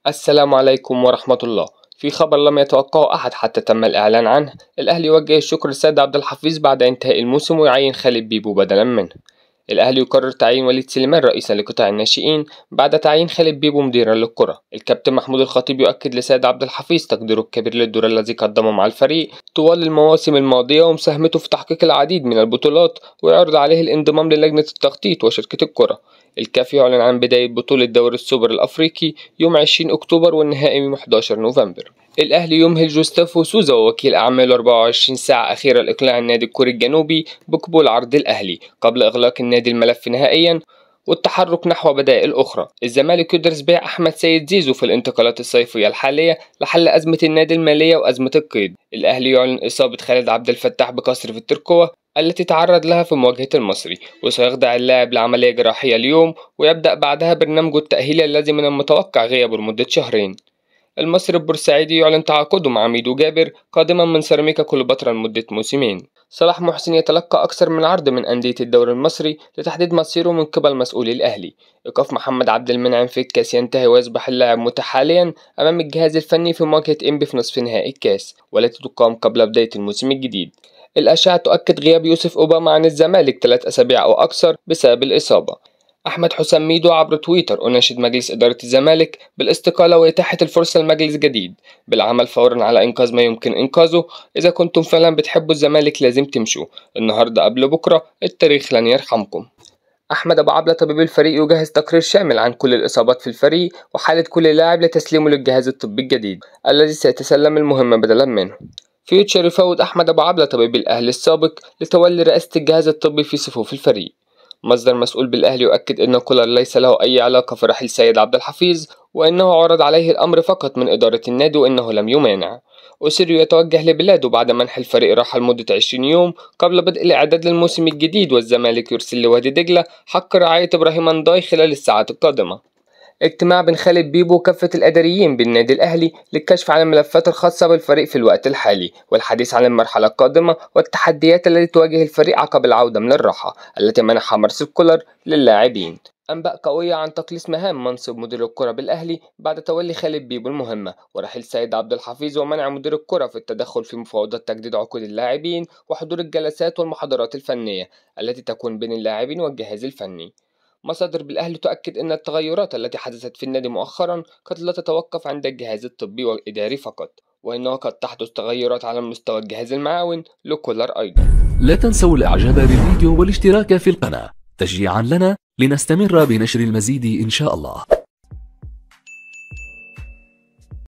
السلام عليكم ورحمة الله. في خبر لم يتوقعه أحد حتى تم الإعلان عنه. الأهلي يوجه الشكر للسيد عبد الحفيظ بعد انتهاء الموسم ويعين خالد بيبو بدلا منه. الأهلي يقرر تعيين وليد سليمان رئيسا لقطاع الناشئين بعد تعيين خالد بيبو مديرا للكرة. الكابتن محمود الخطيب يؤكد لسيد عبد الحفيظ تقديره الكبير للدور الذي قدمه مع الفريق طوال المواسم الماضية ومساهمته في تحقيق العديد من البطولات، ويعرض عليه الانضمام للجنة التخطيط وشركة الكرة. الكاف يعلن عن بداية بطولة دوري السوبر الأفريقي يوم 20 أكتوبر والنهائي يوم 11 نوفمبر. الأهلي يمهل جوستافو سوزا ووكيل أعماله 24 ساعة أخيرة لإقلاع النادي الكوري الجنوبي بقبول عرض الأهلي قبل إغلاق النادي الملف نهائيا والتحرك نحو بدائل أخرى. الزمالك يدرس بيع أحمد سيد زيزو في الانتقالات الصيفية الحالية لحل أزمة النادي المالية وأزمة القيد. الأهلي يعلن إصابة خالد عبد الفتاح بكسر في الترقوة التي تعرض لها في مواجهة المصري، وسيخضع اللاعب لعملية جراحية اليوم ويبدأ بعدها برنامجه التأهيلي الذي من المتوقع غيابه لمدة شهرين. المصري البورسعيدي يعلن تعاقده مع ميدو جابر قادما من سيراميكا كليوباترا لمدة موسمين. صلاح محسن يتلقى أكثر من عرض من أندية الدوري المصري لتحديد مصيره من قبل مسؤولي الأهلي. إيقاف محمد عبد المنعم في الكاس ينتهي ويصبح اللاعب متحاليا أمام الجهاز الفني في مواجهة إنبي في نصف نهائي الكاس والتي تقام قبل بداية الموسم الجديد. الأشعة تؤكد غياب يوسف أوباما عن الزمالك 3 أسابيع أو أكثر بسبب الإصابة. أحمد حسام ميدو عبر تويتر: أناشد مجلس إدارة الزمالك بالاستقالة وإتاحة الفرصة لمجلس جديد بالعمل فورا على إنقاذ ما يمكن إنقاذه. إذا كنتم فعلا بتحبوا الزمالك لازم تمشوا النهاردة قبل بكرة، التاريخ لن يرحمكم. أحمد أبو عبلة طبيب الفريق يجهز تقرير شامل عن كل الإصابات في الفريق وحالة كل لاعب لتسليمه للجهاز الطبي الجديد الذي سيتسلم المهمة بدلا منه. فيوتشر يفاوض أحمد أبو عبلة طبيب الأهلي السابق لتولي رئاسة الجهاز الطبي في صفوف الفريق. مصدر مسؤول بالأهلي يؤكد أن كولر ليس له أي علاقة في رحيل سيد عبد الحفيظ وأنه عرض عليه الأمر فقط من إدارة النادي وأنه لم يمانع. أوسيريو يتوجه لبلاده بعد منح الفريق راحة لمدة 20 يوم قبل بدء الإعداد للموسم الجديد، والزمالك يرسل لوادي دجلة حق رعاية إبراهيم أنداي خلال الساعات القادمة. اجتماع بين خالد بيبو وكافة الإداريين بالنادي الأهلي للكشف عن الملفات الخاصة بالفريق في الوقت الحالي والحديث عن المرحلة القادمة والتحديات التي تواجه الفريق عقب العودة من الراحة التي منحها مارسيل كولر للاعبين. أنباء قوية عن تقليص مهام منصب مدير الكرة بالأهلي بعد تولي خالد بيبو المهمة ورحيل سيد عبد الحفيظ ومنع مدير الكرة في التدخل في مفاوضات تجديد عقود اللاعبين وحضور الجلسات والمحاضرات الفنية التي تكون بين اللاعبين والجهاز الفني. مصادر بالأهلي تؤكد أن التغيرات التي حدثت في النادي مؤخرا قد لا تتوقف عند الجهاز الطبي والإداري فقط، وإنه قد تحدث تغيرات على مستوى الجهاز المعاون لكولر أيضا. لا تنسوا الإعجاب بالفيديو والاشتراك في القناة تشجيعا لنا لنستمر بنشر المزيد إن شاء الله.